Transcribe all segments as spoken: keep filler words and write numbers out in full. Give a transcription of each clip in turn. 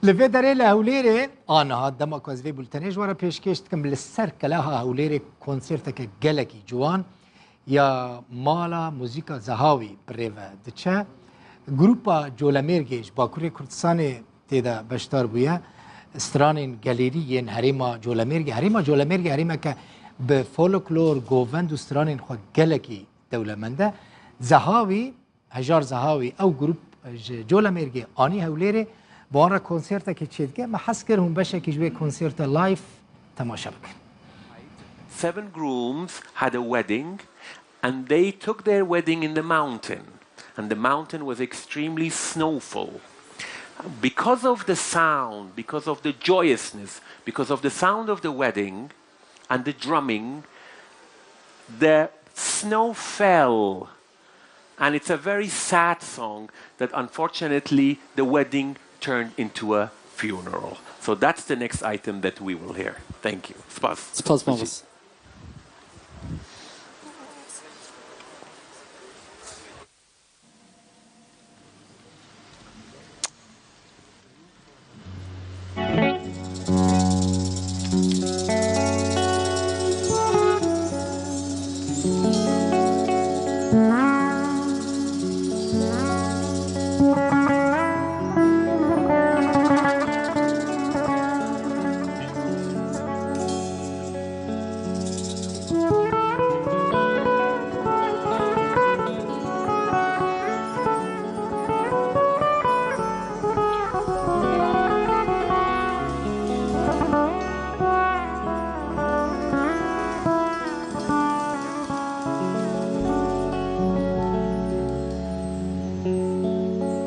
Li vê derê li Hewlêrê, a niha dema ku ez vê bultenê ji we re pêşkêş dikim, li ser Keleha Hewlêrê konserteke gelekî ciwan ya Mala Muzîka Zehawî bi rê ve diçe. Grupa Colemêrgê ji Bakurê Kurdistanê tê de beşdar bûye. Stranên gelêrî yên herêma Colemêrgê. Herêma Colemêrgê herêmeke bi folklor, govend û stranên xwe gelekî dewlemend e. Zehawî, Hejar Zehawî, ew grup ji Colemêrgê anî Hewlêrê, bi wan re konsertekê çêdike. Me hez kir hûn beşekî ji wê konserte live temaşe bikin. Seven grooms had a wedding, and they took their wedding in the mountain. And the mountain was extremely snowful. Because of the sound, because of the joyousness, because of the sound of the wedding and the drumming, the snow fell. And it's a very sad song that unfortunately the wedding turned into a funeral. So that's the next item that we will hear. Thank you. Spas. Spas, Mamas.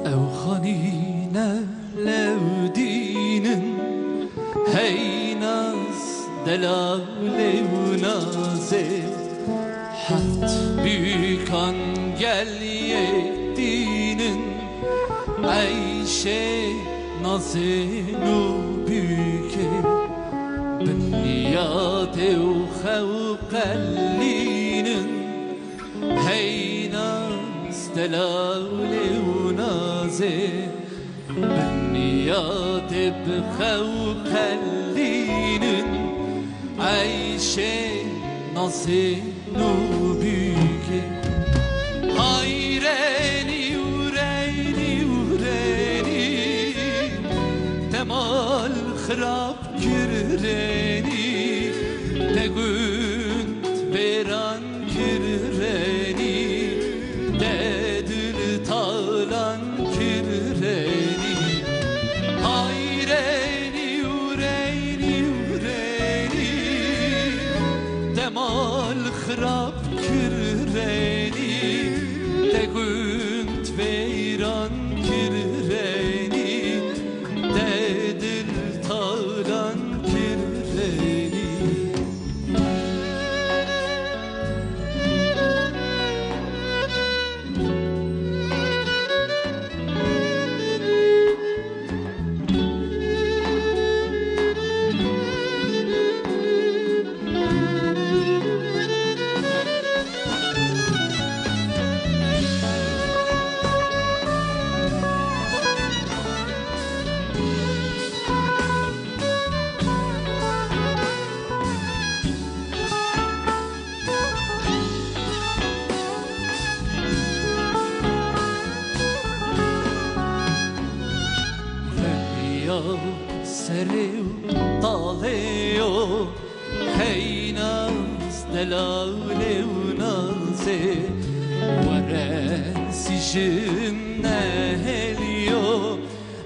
Ew xanîne lewdînin, hey naz, delawlê û nazê. Heft bûkan gel yê dînin, eyşê nazên û bûkê. Binyadê û xew qelînin, hey naz, delawlê û nazê. Binyadê bi xew qelînin, eyşê nazên û bûkê. Hayrenî û reynî û reynî, te mal xirab kir reynî, te gund vêran kir reynî, te dil talan kir reynî. Hayrenî û reynî û reynî, te mal xirab kir reynî, te gund veyran kir reynî, te dil talan kir reynî. Rêya serê û talê yo, hey naz, delawlê û nazê, were sîjin nehêliyo,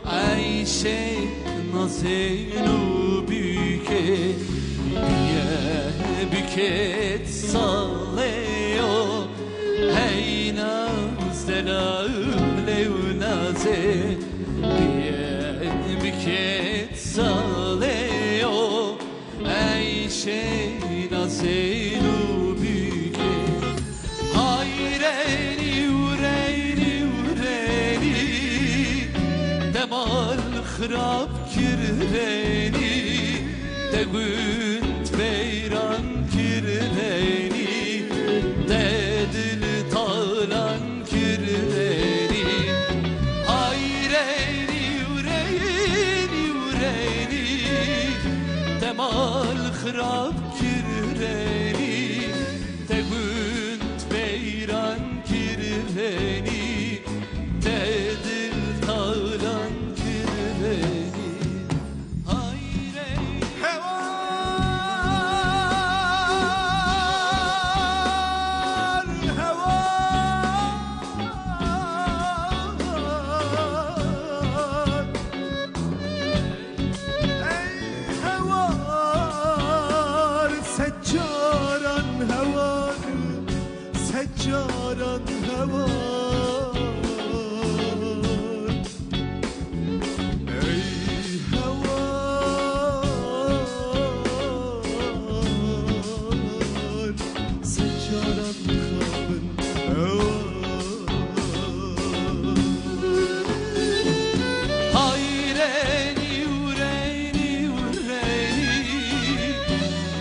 eyşê nazên û bûkê, bûye bûkê salê yo. Hey naz, delawlê û nazê, bûye bûkê salê yo. Eyşê nazên û bûkê. Hayrenî û reynî û reynî, te mal xirab kir reynî, te gund veyran kir reynî, te dil talan kir reynî. Hayrenî û reynî Rênî, te mal xirab kir rênî, te gund veyran kir rênî, te dil talan kir rênî. Hay rênî. Hewar, hewar. Ey hewar, sed caran hewar, sed caran hewar. Ey hewar, sed caran mixabin hewar. Hay rênî û rênî û rênî,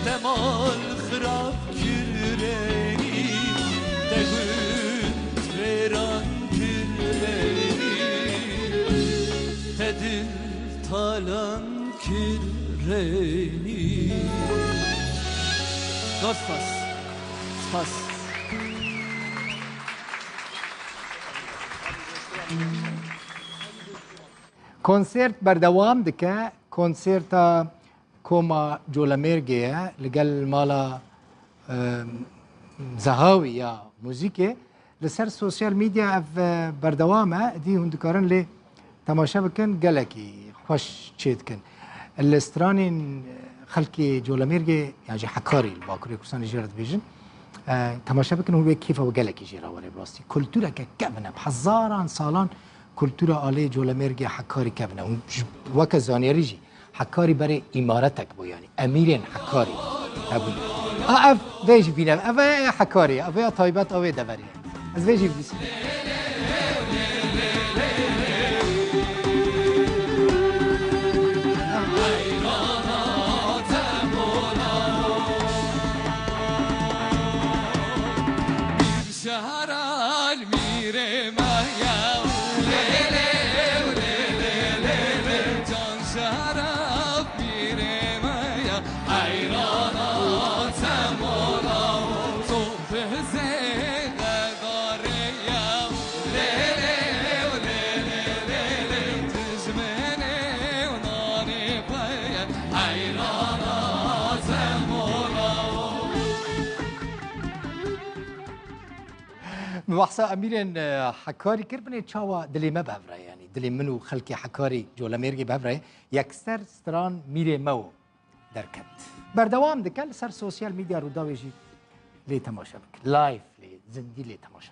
te mal xirab kir rênî, te gund vêran kir rênî, te dil talan kir rênî. Zor spas. Spas. Konsert berdewam dike. Konserta Koma Colemêrgê ye li gel mala, e, Zehawî ya muzîkê. Li ser sosyal medya ev, e, berdewam e. Dî hûn dikarin lê temaşe bikin, gelekî xweş çêdikin. Li stranên xelkê Colemêrgê yan jî Hekarî, li Bakurê Kurdistanê jê re dibêjin, e, temaşe bikin, hûn wê kêfa we gelekî jê re were bi rastî. Kultureke kevin e, bi hezaran salan kultura alê Colemêrgê Hekarî kevin e. Hûn ji, weke zanyarî jî Hekarî berê îmaretek bû, yanî emîrên Hekarî hebûn. A, ev vê jî bîne, ev ê Hekarî, ev ê taybet, ew ê deverê. Ez vê jî bibîsim. Şehran mîrê me ya, lê lê, lê lê, lê lê, can şeref mîrê me ya, heyrana te mola, tu bizê qedarê ya, lê lê, lê lê, lê lê, tijmenê nanê xwe ye, heyrana te mola. Min behsa emîrên, e, Hekarî kir, binê çawa dilê me bi hev re, yanî dilê min û xelkê Hekarî, Colemêrgê bi hev re ye. Yekser stran mîrê me wo derket. Berdewam dike, li ser sosyal medya Rûdawê jî lê temaşe bikin. Live lê, zindî lê temaşe